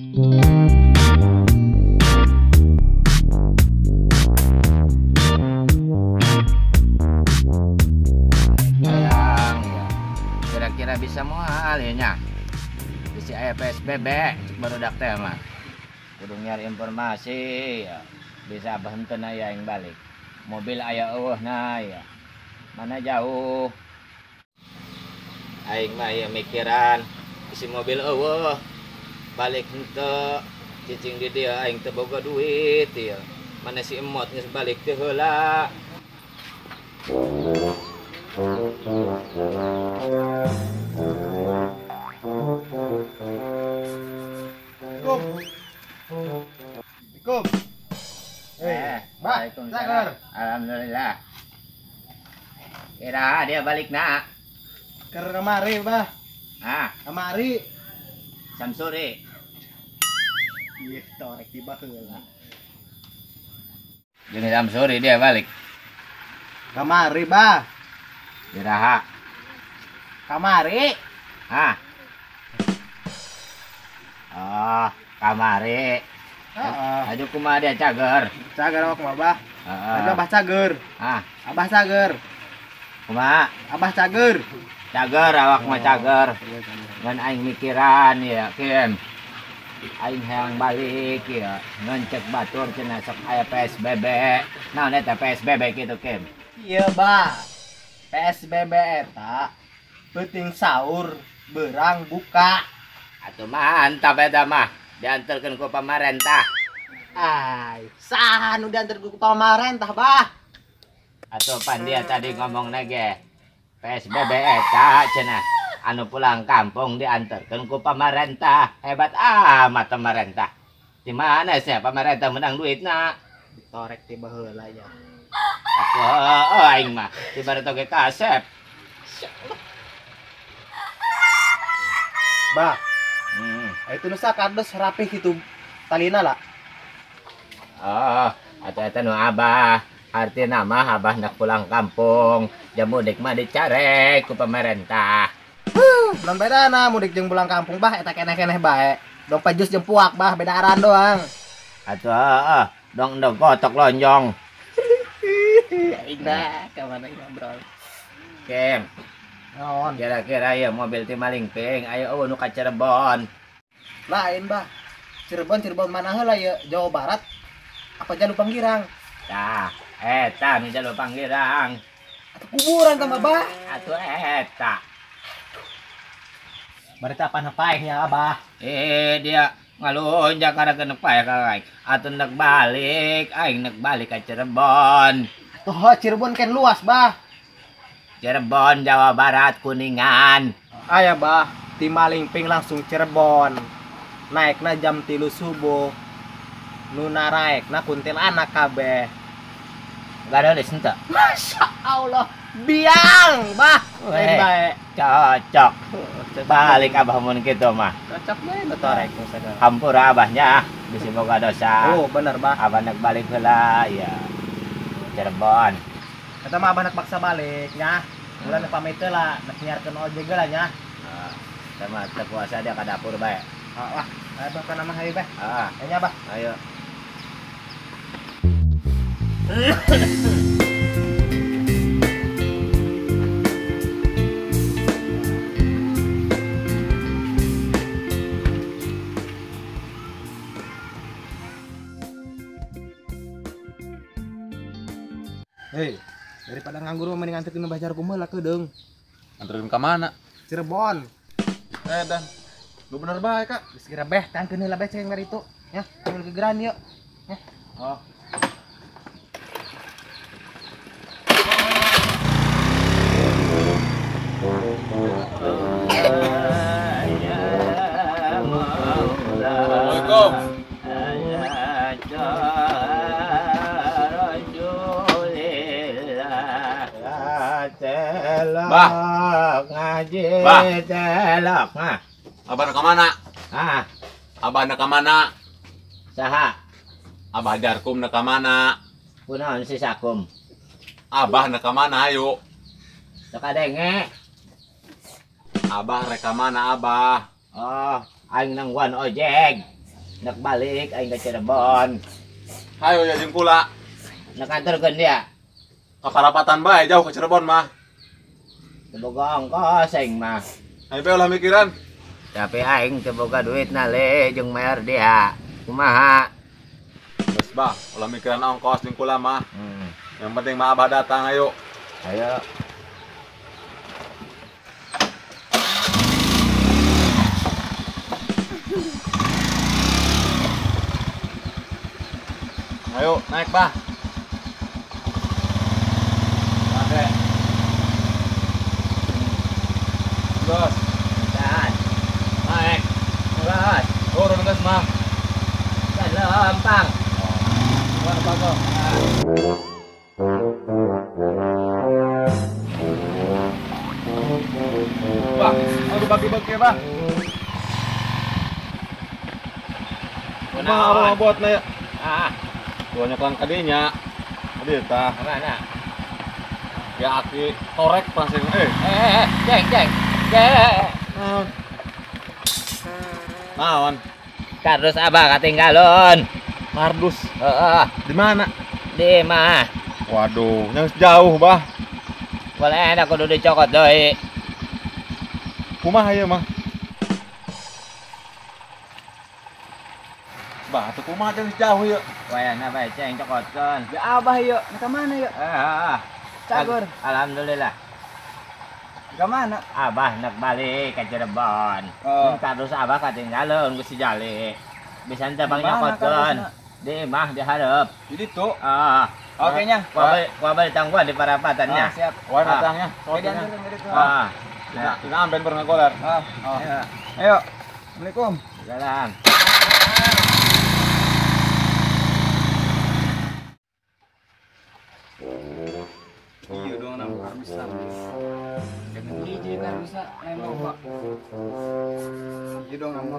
Sayang, ya. Kira-kira bisa moal ya nya. Bisi aya PSBB cek barudak teh mah. Kudu nyari informasi ya. Bisa abah henteu aya yang balik. Mobil aya eueuhna ya. Mana jauh. Aing mah ya mikiran isi mobil eueuh. Balik henteu cicing di dieu aing teu boga duit ya. Mana si emot geus balik teu heula. Kum. Kum. Bah, Waalaikumsalam. Alhamdulillah. Kira dia balik nak. Ke kamari, Bah. Ah, kamari. Samsuri. Ih, torek tiba heula. Jeung Samsuri dia balik. Kamari, Bah. Iraha. Kamari. Ah. Oh, kamari. Heeh. Aduh kumaha dia cager. Cager awak mah, Bah. Heeh. Abah cager. Ah, Abah cager. Kumaha? Abah cager. Cager awak mah cager. Ngan aing mikiran ya, Kim. Aing hayang balik ya. Ngan cek batur cenah sok aya PSBB. Naon eta PSBB kitu, Kim? Iya, Bah. PSBB eta peuting sahur berang buka. Atuh mantap eta mah. Diantarkeun ku pamarentah. Ai, saha nu diantar ku pamarentah, Bah? Atuh pan dia tadi ngomongna ge PSBB eta cenah anu pulang kampung diantarkeun ku pamarentah. Hebat amat pamarentah. Di mana sih pamarentah menang duitna? Ditorek ti baheula nya. Atuh heueuh aing mah di bareto ge kasep. Bah. Itu nusa kardus rapih gitu talina lah. Oh, atau eta nu abah. Artina mah abah nak pulang kampung. Jam mudik mah dicarek ku pemerintah. Belum beda na mudik jeung pulang kampung bah eta keneh-keneh bae. Dong pajus jeung puak bah beda aran doang. Atuh heeh, dong dong kotok lonjong. Aing dah ka mana ngobrol. Kim. Naon? Kira-kira ya mobil ti Malingping ayo eueuh nu ka Cirebon. Lain bah. Cirebon mana heula ya? Jawa Barat apa Jalur Panggirang? Tah, eta nu Jalur Panggirang. Atuh kuburan tambah bah. Atuh eta. Berarti apaan paehnya abah? Dia ngalunjak karena kena paeh ka aing. Atuh nek balik, aing nek balik ka Cirebon. Atuh Cirebon kan luas bah. Cirebon, Jawa Barat, Kuningan. Aya bah, ti Malingping langsung Cirebon. Naikna jam 3 subuh. Nu naraekna kuntilanak kabeh. Garelis henteu. Masya Allah, biang bah. Lain bae. Cocok. Balik abah mun kitu mah. Cocok bae nu torek nu sagala. Hampura abahnya, bisi boga dosa. Oh, bener bah. Abah nek balik heula ya. Cirebon. Eta mah abah nek paksa balik nya. Ulah nek pamit heula, nek nyiarkeun ojek heula nya. Heeh. Sama teu puasa dia ka dapur bae. Heeh. Ayo bah kana mah hayu bah. Heeh. Nya bah. Ayo. Hei, daripada nganggur mah mending anterkeun bajar kumaha lah kedeung. Anterkeun ka mana? Cirebon. Dan lu bener bae, Kak. Geus geura beh, tangkeun heula beh ceng dari itu. Ya, ambil kegeran yuk. Ya. Oh. Assalamualaikum. Bah, ngaji Bah. Telok. Nah. Abah nak ke mana? Ah. Abah nak ke mana? Saha? Abah Jarkum nak ke mana? Kunaon si Sakum? Abah nak ke mana ayo? Teu kadenge. Abah rek ka mana Abah? Oh, aing nangguan ojek. Nak balik aing ka Cirebon. Hayo ya jeung kula. Nak anterkeun dia. Ka parapatan bae jauh ke Cirebon mah. Teu boga ongkos aing mah. Ayo bae ulah mikiran. Tapi aing teu boga duitna le jeung mayar dia. Kumaha? Geus bah, ulah mikiran ongkos jeung kula mah. Yang penting mah Abah datang ayo. Ayo. Ayo naik bah. Oke. Terus. Dan. Naik. Terus. Turun terus mah. Dan lempang. Wah, bagus. Bah, aduh bagi-bagi bah. Kumaha buat na ya? Ah. Tuanya kelang kadinya. Adi tah. Mana? Ya aki torek pasing Ceng, ceng. Ceng. Naon? Naon? Kardus Abah katinggalon. Kardus? Heeh. Di mana? Di mah. Waduh, yang jauh, bah. Boleh enak kudu dicokot deui. Kumaha ieu mah? Bah, atuh kumaha jeung jauh ieu? Wayahna bae ceng cokotkeun. Ya Abah ieu, ka mana ieu? Heeh. Cagur. Alhamdulillah. Ka mana? Abah nak balik ka Cirebon. Oh. Kardus Abah katinggalon ku si Jali. Bisa henteu bang nyokotkeun. Di mah di hareup. Di ditu? Heeh. Oke nya. Ku abah ditangguhan di parapatannya. Oh, siap. Wah, natangnya. Ah. Nah, dina amben pernah goler. Ah, oh. Ayo. Assalamualaikum. Salam. Iya dong nama kardus. Hiji kardus lain loba. Iya dong nama.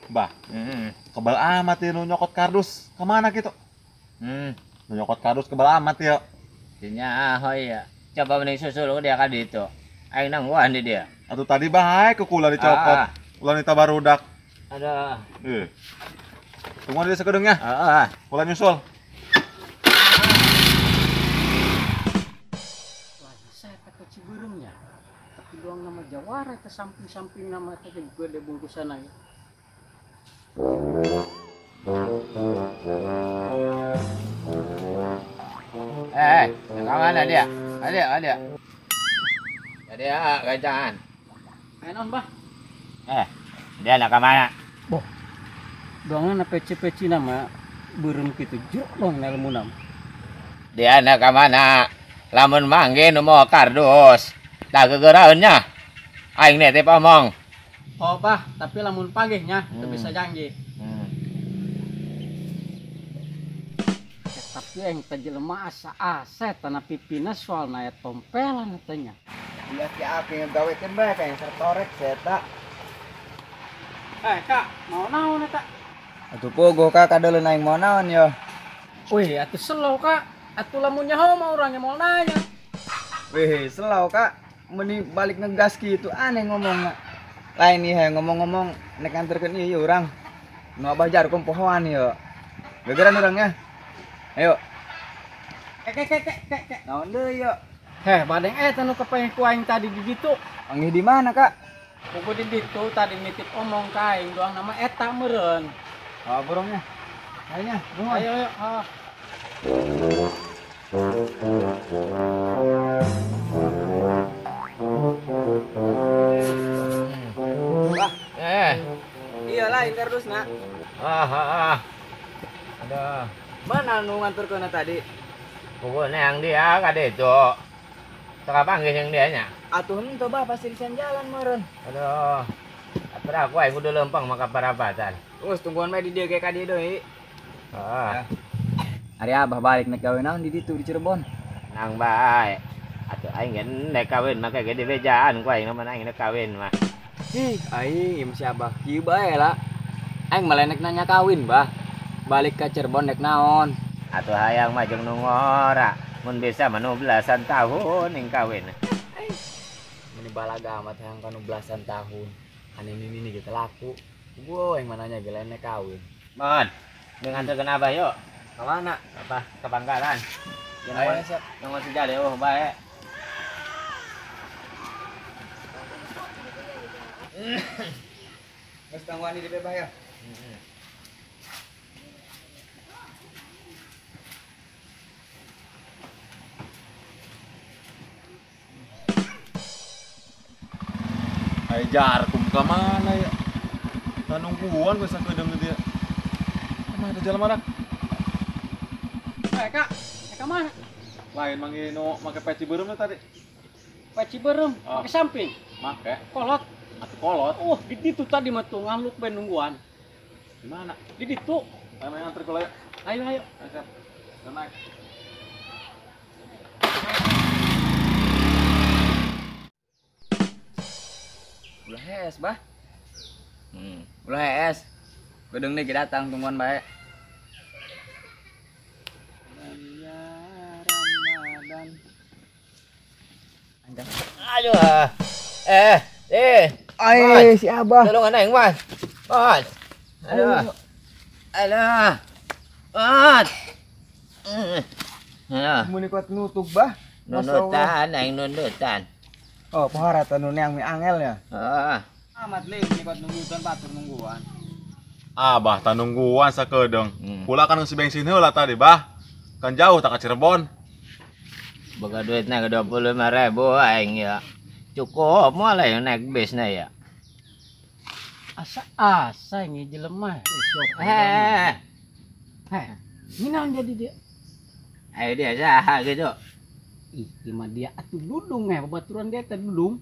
Bah, kebal amat ya nu nyokot kardus. Kemana gitu? Nu nyokot kardus kebal amat ya. Dinya ahoy ya. Coba mending susul dia ka ditu. Aing nangguan di dia. Atuh tadi bae ke kula dicokot. Ulah nita barudak. Aduh. Tunggu di sekedengnya. Heeh. Kula nyusul. Wah, saya takut cibeuremnya. Tapi doang nama jawara ke samping-samping nama tadi gede bungkusan aja. Mana dia? Ada. Ada gancangan. Ayo non, bah. Dia nak ke mana? Boh. Doangan peci-peci nama beureum kitu jrok dong ilmu nam. Dia nak ke mana? Lamun mangge nu mawa kardus. Tah gegeraeun nya. Aing nitip omong. Oh bah, tapi lamun pagih nya teu bisa janji. Tapi aing teh jelema asa aset tanah pipina soalna aya tompelan teh nya. Iya ki aki ngagawekeun bae ka yang sertorek eta. Kak, mau naon eta? Atuh pogo kak kadeuleun aing mau naon yo. Wih, atuh slow kak. Atuh lamun nyaho mah urang ge moal nanya. Wih, slow kak. Meni balik ngegas kitu aneh ngomongna. Lain ieu ngomong-ngomong nek nganterkeun ieu urang. Nu Abah Jarkum pohoan ieu. Gegeran urangnya. Ayo. Kek. Naon deui yo? Heh, badeng eta nu kepengen ku aing tadi di ditu. Panggih di mana, Kak? Pugu di ditu tadi nitip omong ka aing doang nama eta meureun. Oh, burungnya. Ayo nya, nuhun. Ayo, ayo. Ah. Wah. Iya lain kardusna. Aduh. Mana nu nganturkeunna tadi? Pugu neang dia ka ditu. Teu panggih jeung dia nya. Atuh henteu bah pasti di jalan meureun. Aduh. Apra aku aing kudu lempang maka parapatan. Geus tungguan bae di dieu ge ka dieu deui. Heeh. Ari Abah balik nek gawe naon di ditu di Cirebon? Nang bae. Atuh aing ge nek kawin mah ge dibejaan ku aing mah aing nek kawin mah. Ih, aing ieu si Abah kieu bae lah. Aing malah nek nanya kawin, bah. Balik ka Cirebon nek naon? Atuh hayang mah jeung nu ngora. Mun bisa mah nu belasan tahun ning kawin. Meni balaga amat hayang kanu belasan tahun. Aneh ini kita laku. Gua yang mananya gelene kawin. Mon, dengan nganterkeun Abah yuk. Ke mana? Apa? Ke pangkalan. Ayo siap. Nongol sejale oh bae. Geus tangguhan di bebah ya. Ayo jarkum ke mana ya? Nungguan gue sakedeung gitu ya. Kemana jalan mana? Eh kak, ke mana? Lain manggil nu make peci beureum tadi. Peci beureum, make samping. Make. Kolot. Atuh kolot. Oh, di ditu tadi mah tuh ngaluk bae nungguan. Di mana? Di ditu. Ayo nganter kula ya. Ayo ayo. Ayo, naik. Ulah hees, bah. Ulah hees. Gedung nih datang tungguan bae. Ya Ramadan. Anjang. Aduh. Ai si Abah. Tolongan aing, Mas. Mas. Aduh. Aduh. Mas. Aduh. Mun kuat nutup, bah. Nundutan aing nundutan. Oh, pohara tanu neang mi angel ya. Heeh. Amat lih kuat nungguan batur nungguan. Abah tah nungguan sakedeung. Pula kan ngisi bensin heula tadi, bah. Kan jauh tak ke Cirebon. Boga duitna ke 25.000 aing ya. Cukup moal yang naik bisna ya. Asa-asa ini jelema. Eh. Heh, ini jadi dia. Ayo dia saha gitu. Ih, gimana dia atuh dudung babaturan dia teh dudung.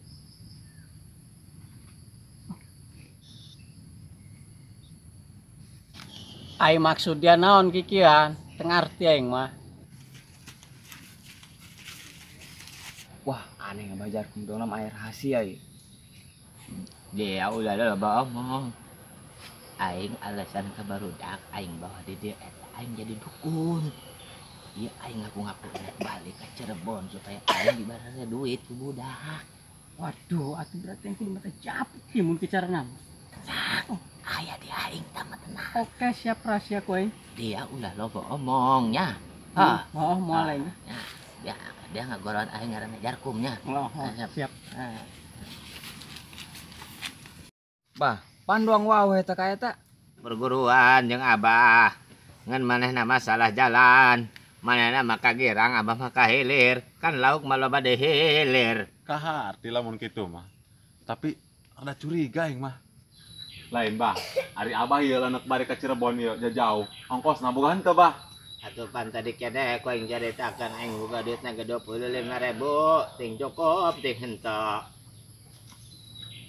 Ai maksud dia naon kikian, teu ngarti aing mah. Wah, aneh ngabajar kumdonam air rahasia ieu. Dia ulah loba omong. Aing alasan ka barudak aing bawa di dia eta aing jadi dukun. Iya aing ngaku-ngaku naik balik ke Cirebon supaya aing dibayarnya duit ku budak. Waduh, atuh berarti yang kudu mata capek ieu mun kicarana. Tenang, aya di aing tah mah tenang. Oke, siap rahasia ku aing. Dia ulah loba omongnya. Hah. Oh, moal aing. Ya, dia ngagoroan aing ngaranna Jarkumnya. Oh, siap. Bah, panduang wau eta ka eta. Perguruan jeung Abah. Ngan manehna masalah jalan. Manehna mah ka girang, Abah mah ka hilir. Kan lauk mah loba di hilir. Kaharti lamun kitu mah. Tapi rada curiga aing mah. Lain bah, ari Abah ieu anak bari ka Cirebon ieu jauh. Ongkosna boga henteu bah. Atuh pan tadi kene ku aing caritakeun aing boga duitna ge 25.000, ting cukup ting henteu.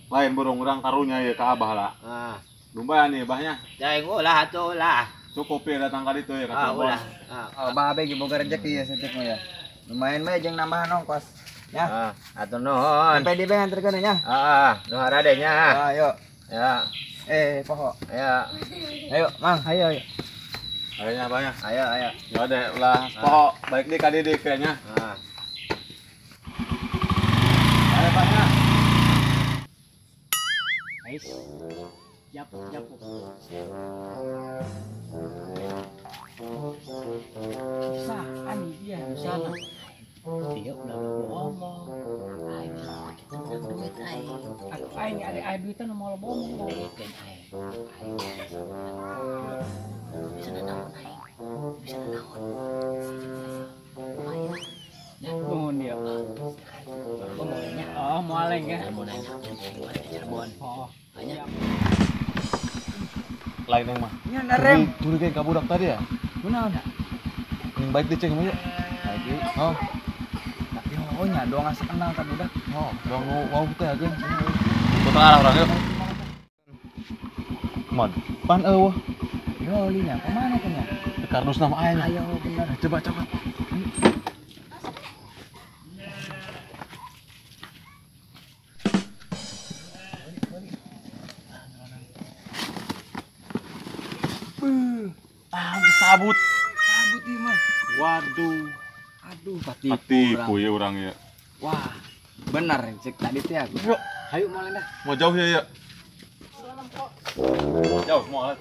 Lain burung urang karunya ieu ka Abah lah. Ah, lumayan ieu bahnya. Aing ulah atuh ulah. Cukup ya datang ka ditu ya ka Cirebon. Ulah. Oh, bah abe ge boga rejeki ya saeutik mah ya. Lumayan bae jeung nambahan ongkos. Ya. Atuh nuhun. Sampai di bae nganterkeun nya. Heeh, nu harade nya. Ayo. Ya. Poho. Ayo. Ayo, Mang, ayo ayo. Ayo nya abahnya. Ayo, ayo. Ya deh, ulah poho balik deui ka dieu kayaknya. Heeh. Ayo abahnya. Ais. Japuk, japuk. Susah dia di sana. Dia udah ngomong. Aing kita menang duit aing. Atuh aing ada aing duitan mau lo ngomong. Aing aing. Bisa nanaon aing. Bisa nanaon. Lumayan. Nah, nuhun dia. Oh, mau aleng ya. Mau nanya aing balik ke Cirebon. Oh, banyak. Lain yang mah. Nya narem. Curiga ka budak tadi ya? Kunaon? Yang baik diceng mah ya. Baik deui. Oh. Tapi oh nya doang asa kenal ka budak. Oh, doang wow teh ageun. Putar arah urang yuk. Mon, pan eueuh. Yo linya kemana teh nya? Kardus nama aing. Ayo bener. Coba coba. Sabut. Sabut ieu mah. Waduh. Aduh, patipu Patipu ya urang ya. Wah. Bener cek tadi teh aku. Yuk. Hayu moal dah. Mau jauh ya ya. Jauh moal.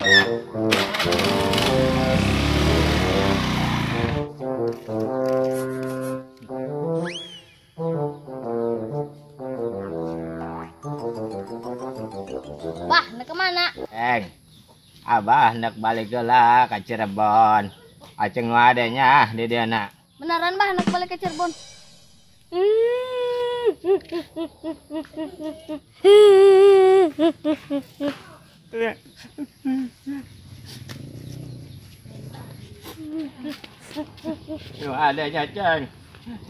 Bah, nak kemana? Eng, abah nak balik lah ke Cirebon. Aceng adanya di dia nak. Beneran bah nak balik ke Cirebon? Nu adanya ceng,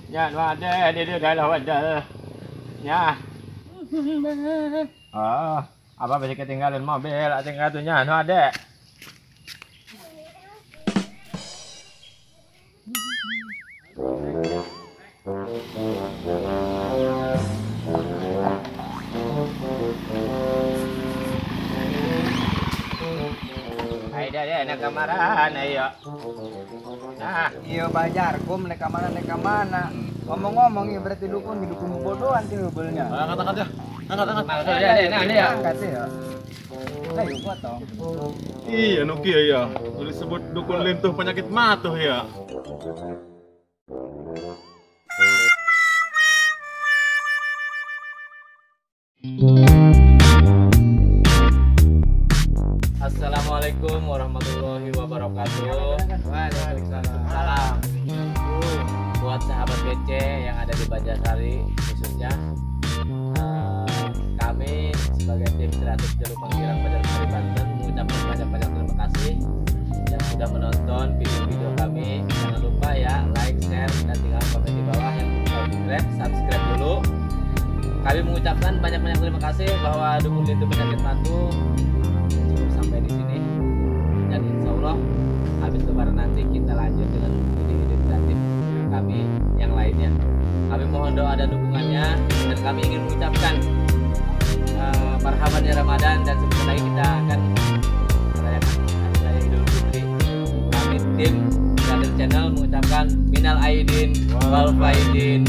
ya nu ada di dia dah ada. Ya. Oh, apa masih ketinggalan mobil, aceng atunya nu ada. Aida deh nak kemarahan ayo. Nah, iya bajar, gua nek mana nek mana. Ngomong-ngomong ya berarti dukun didukung bodohan sih hubelnya. Angkat angkat ya. Angkat angkat. Nah, ini ya. Angkat ya. Ayo potong. Iya nu kieu ya. Disebut dukun lintuh penyakit matuh ya. Assalamualaikum warahmatullahi wabarakatuh. Waalaikumsalam. Buat sahabat BC yang ada di Banjarsari khususnya, kami sebagai tim kreatif Jalur Panggilan Banjarsari Banten mengucapkan banyak-banyak terima kasih yang sudah menonton video-video kami. Jangan lupa ya like, share, dan tinggalkan komen di bawah. Yang belum subscribe, subscribe dulu. Kami mengucapkan banyak-banyak terima kasih bahwa dukun itu penyakit matu cukup sampai di sini, dan insya Allah habis lebaran nanti kita lanjut dengan ide-ide kreatif kami yang lainnya. Kami mohon doa dan dukungannya, dan kami ingin mengucapkan marhaban ya Ramadan, dan sebentar lagi kita akan merayakan Hari Raya Idul Fitri. Kami tim Brother Channel mengucapkan minal aidin wal faizin.